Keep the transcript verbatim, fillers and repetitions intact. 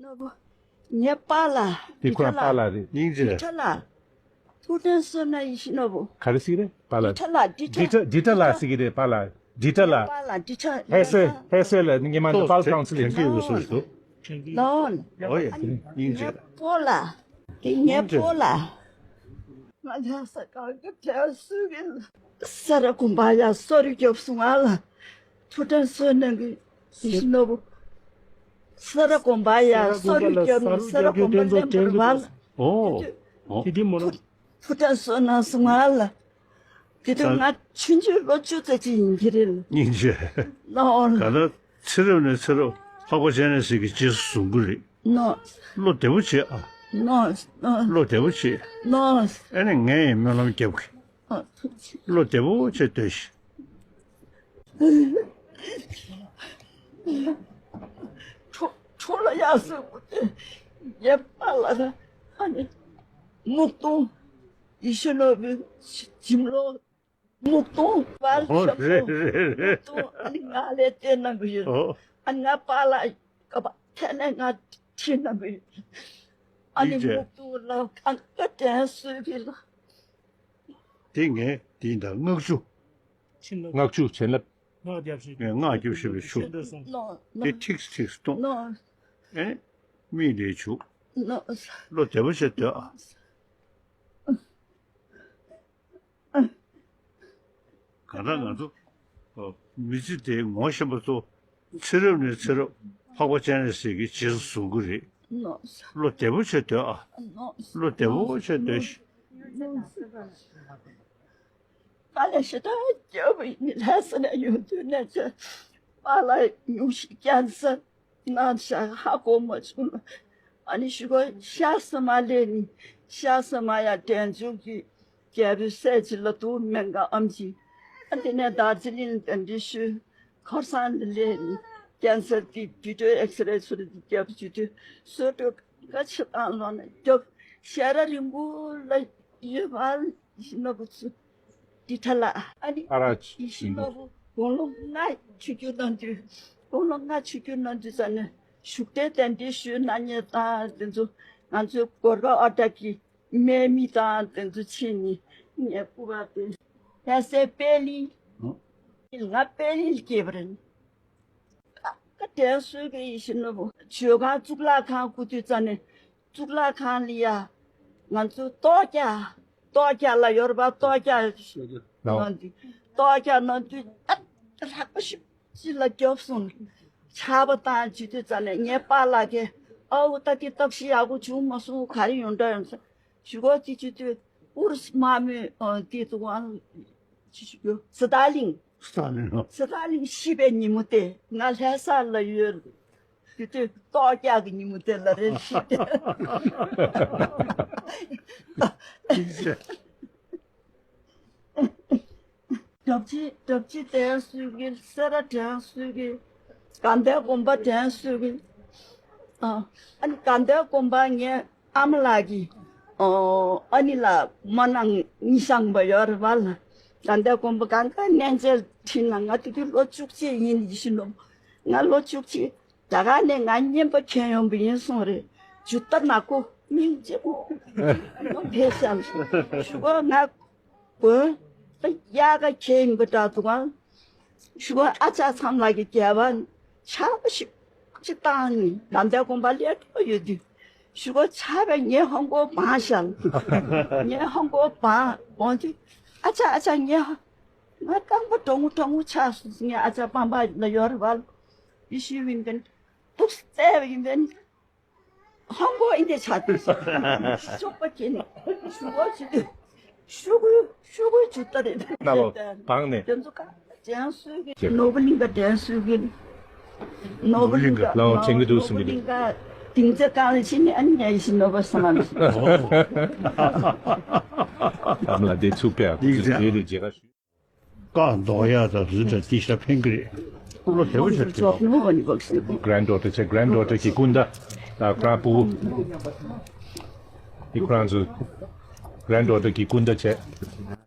ནོར་བུ། ངའི་པཱ་ལགས། དེ་ཁོ་རང་པཱ་ལགས་རེད། སྙིང་རྗེ། ཁྲ་ལགས། ཐུགས་དྲན་གསོལ་ན་ཡིད་བཞིན་ནོར་བུ། ག་རེ་ཟེར་གི་རེད་པཱ་ལགས། ཁྲ་ལགས། ཁྲ་ཁྲ་ཁྲ་ལགས་ཟེར་གི་རེད་པཱ་ལགས། ཁྲ་ལགས། པཱ་ལགས། ཁྲ་ལགས། ཧེ་སེ་ཧེ་སེ་ལ་ངས་མ་འདི་པཱལ་ཀའུན་སི་ལིང་། ལོན། ཨོ་ཡ། སྙིང་རྗེ། ངའི་སྤོ་ལགས། དེ་ངའི་སྤོ་ལགས། ང་ལྷ་ས་གང་གི་དྲན་གསོས་ཀྱི། ས་ར་དགོན་པ་ཡ་གསོ་རིག་རྒྱོབ་སོང་ང་ལ། ཐུགས་དྲན་གསོལ་གནང་གི་ཡིད་བཞིན་ནོར་བུ། ས་ར་དགོན་པ་ཡ་གསོ་རིག་རྒྱོབ་ནི། ས་ར་དགོན་པ་ལེན་པར་བ་ལ། ཨོ། ཨོ། དེ་དེ་མོ་ལ། ཐུགས་དྲན་གསོལ་གནང་སོང་ང་ལ། དེ་དུས་ང་ཆུང་ཆུང་ལོ་བཅུ་ཙམ་ཅིག་ཡིན་གྱི་རེད། སྙིང་རྗེ། ལོ། ག་ད་ཚེ་རབས་ནས་ཚེ་རབས་འཕགས་པ་སྤྱན་རས་གཟིགས་ཀྱི་རྗེས་སུ་བཟུང་གི་རེད། ནོ། བློ་བདེ་པོ་བྱེད་ཨ། ནོ། ནོ། བློ་བདེ་པོ་བྱེད། ནོ། ཨ་ནི་ངས་ཡང་སྨོན་ལམ་རྒྱབ་གི། ཨ། བློ་བདེ་པོ་བྱེད་སྡོད་ཤིག། ཁྲོ་ཁྲོ་ལ་ཡག་སོ་དེ་ཡེ་པ་ལ་ད་ཨ་ནི་སྨུག་སྟོང་ཡིད་བཞིན་ནོར་བུའི་གྱིམ་ལོ། སྨུག་སྟོང་པར་ཨོ་ཁྱབ་རེད་སོང་། རེད་རེད་སྨུག་རེད། སྟོང་ཨ་ནི་ང་ལས་བལྟས་གནང་གི་ཡོད། ཨོ། ཨ་ནི་ང་པཱ་ལགས་ཀ་པ་ཐད་ནས་ང་ཁྲིད་གནང་གི་ཡོད། ཨ་ནི་ཡིན་ཅེ། སྨུག་སྟོང་ལ་ཨ་ནི་བཀའ་དྲིན་གསོས་གི་ལ། དེ་ངས་དེ་ཡིན་ད་སྔགས་ཆུ། བྱིན་རླབས། སྔགས་ཆུ་བྱིན་རླབས། སྔགས་རྒྱབ་ཤིག་ངས་སྔགས་རྒྱབ་ཤིག་པའི་ཆུ། བྱིན་རླབས་སོང་། ནོ་ནོ། དེ་ཁྲིགས་ཁྲིགས་གཏོང་། ནོ་ཨེ། མིག་ལས་བྱུག། ནོ། བློ་བདེ་པོ་བྱས་སྡོད་ཨ། གང་ལྟར་ང་ཚོ་ཨོ། མི་ཚེ་དེའི་ངོ་ཤེས་པ་ཚོ་ཚེ་རབས་ནས་ཚེ་རབས་འཕགས་པ་སྤྱན་རས་གཟིགས་ཀྱི་རྗེས་སུ་བཟུང་གི་རེད། ནོ། བློ་བདེ་པོ་བྱས་སྡོད་ཨ། ནོ། བློ་བདེ་པོ་བྱས་སྡོད་ཤིག། དཀའ་ལས་ཞེ་དྲག་རྒྱབ་པ་ཡིན། ལྷ་ས་ནས་ཡོང་དུས་ནས་ཀྱང་པཱ་ལགས་སྙུང་གཞི་ཀན་སར་ན་ཤག་ཧ་གོ་མ་བྱུང་ལ། ཨ་ནི་ཞུ་གོ་ཤ་ས་མ་ལས་ནི་ཤ་ས་མ་ཡ་དྲན་འཇུག་གི་རྒྱལ་པོའི་སྲས་ཅིག་ལ་འདུག་སྨན་ཁང་ཨམ་ཆི། ཨ་དེ་ནས་དར་ཇི་ལིང་གདན་འདྲེན་ཞུས། ཁར་སང་ལ་ལས་ནི་ཀན་སར་དེ་བི་ཌིའོ་ཨེགས་རེ་ཚུར་དེ་རྒྱབ་བྱེད་དུས་སོ་སོ་ག་ཆེ་བཏང་ལོ་ན་རྒྱབ་ཤ་ར་རིང་པོ་ལ་ཡོད་པ། ཡིད་བཞིན་ནོར་བུ་ཚུ། འདི་ཁྲ་ལགས། ཨ་ནི། ཨ་ར་ཡིད་བཞིན་ནོར་བུ་དགུང་ལོ་ལྔ་ཆིབས་བསྒྱུར་གནང་དུས། དགུང་ལོ་ལྔ་ཆིབས་བསྒྱུར་གནང་དུས་ཙ་ནས་བཞུགས་གྲལ་གདན་འདྲེན་ཞུས་གནང་མཁན་དང་དེ་ཚོ་ང་ཚོའི་གོར་ག་ཨོ་ཏ་གི་སྨན་མི་དང་དེ་ཚོ་ཕྱིན་ནས་ངའི་སྐུ་པར་དེ་ལྷ་སའི་པད་གླིང་། ང་པད་གླིང་ལ་སྐྱེས་པ་རེད། ཀ་དྲན་གསོས་ཀྱི་ཡིད་བཞིན་ནོར་བུ་ཇོ་ཁང་གཙུག་ལག་ཁང་བསྐོར་དུས་ཙ་ནས་གཙུག་ལག་ཁང་ལ་ཡ་ང་ཚོ་ལྟོ་རྒྱག་ལྟོ་རྒྱག་ལ་ཡོད་རེད་པ། ལྟོ་རྒྱག་གནང་དུས་ལྟོ་རྒྱག་གནང་དུས་ཨ་ལྷག་པ་ཞིག་ཅི་ལ་རྒྱོབ་སོང་། ཆར་པ་བཏང་བྱེད་དུས་ཙ་ནས་ངའི་པཱ་ལགས་ཀྱིས་ཨའུ་ད་དེ་སྟོབས་ཤིག་ཡག་པོ་བྱུང་མ་སོང་། ག་རེ་ཡོང་འདྲ་ཡོང་ས་ཞུ་གོ་ཅི་བྱེད་དུས་ཨུ་རུ་སུ་དམག་མི་དེ་ཚོ་ཅི་ཞུ་རྒྱུ་སི་ཏཱ་ལིང་། སི་ཏཱ་ལིང་། སི་ཏཱ་ལིང་ཤི་བའི་ཉིན་མོ་དེ་ང་ལྷ་ས་ལ་ཡོད། དེ་དུས་ལྟོ་རྒྱག་གི་ཉིན་མོ་དེ་ལ་རེད་ཤི། གྲབས་ཅི་གྲབས་ཅི་དྲན་གསོས་ཀྱི། སེ་ར་དྲན་གསོས་ཀྱི། དགའ་ལྡན་དགོན་པ་དྲན་གསོས་ཀྱི། ཨ་ཨ་ནི་དགའ་ལྡན་དགོན་པ་ངའི་ཨ་མ་ལགས་ཀྱི་ཨ་ནི་ལ་མ་ནང་ཉི་ཤང་པ་ཡོད་རེད་པ་ལ། དགའ་ལྡན་དགོན་པ་གང་ག་གནས་མཇལ་ཁྲིད་ན་ང་དེ་དུས་ལོ་བཅུ་གཅིག་ཡིན། ཡིད་བཞིན་ནོར་བུ་ང་ལོ་བཅུ་གཅིག་རྒྱ་གར་ནས་ང་རྔན་པ་ཁྱེར་ཡོང་པ་ཡིན་གསུངས་རེད། ཇུ་ཏ་ནག་པོ་སྙིང་རྗེ་པོ་ཕེབས་ཤག་ཞུ་གོ་ང་དགོན་ད་དབྱར་ཁ་ཁྱེར་ཡིན་པ་འདྲ་འདུག་ཨང་། ཞུ་གོ་ཨ་ཅག་མཚམས་ལགས་ཀྱི་རྒྱལ་བ་ཆར་པ་ཞིག་ཅིག་བཏང་ནི་དགའ་ལྡན་དགོན་པ་སླེབས་འགྲོ་ཡོད་དུས། ཞུ་གོ་ཆར་པས་ངའི་ཧོང་ཀོང་སྦངས་ཤག་ངའི་ཧོང་ཀོང་སྦངས་སྦངས་དུས་ཨ་ཅག་ཨ་ཅག་ངའི་ཧ་ང་རྐང་པ་གྲང་མོ་གྲང་མོ་ཆགས་སོང་། ངའི་ཨ་ཅག་པང་པ་ལ་ཡོད་རེད་པ། ཡེ་ཤེས་ཝིན་ཀན་ཐུགས་བརྩེ་བ་ཡིན་པས་ཧོང་ཀོང་ཨིན་དེ་ཆགས་དུས་སོ་ཤོག་པ་གྱེས་ནས་ཞུ་གོ་བྱེད་དུས་ཤུ་གུ་ཤུ་གུ་ཇུ་ཏ་རེད། ན་བོ་བང་ནས་དེ་ཚོ་ག་དྲན་གསོས་ཀྱི་ནོར་བུ་གླིང་ག་དྲན་གསོས་ཀྱི་ནོར་བུ་གླིང་ག་ལའོ་དྲན་གྱི་འདུག་ནོར་བུ་གླིང་ག་དེང་ཚེ་གང་ལ་ཕྱིན་ནས་ཨ་ནི་ངས་ཡིད་བཞིན་ནོར་བུ་སང་ཨ་ནི་ཨ་མ་ལ་དེ་ཚུགས་པའི་ཨ་ཁུ་ཚོས་དེ་ལས་མཇལ་ཁ་ཞུ། ཀ་མདོག་ཡག་དང་རི་དང་ཏི་ཤ་ཕན་གི་རེད། བློ་བདེ་པོ་བྱས་ཐུབ། Granddaughter བྱས། Granddaughter གི་སྐུ་ཟླ། ད་ཁོ་རང་ཕྲུ་གུ། འདི་ཁོ་རང་ཚོ་Granddaughter གི་སྐུ་ཟླ་བྱས།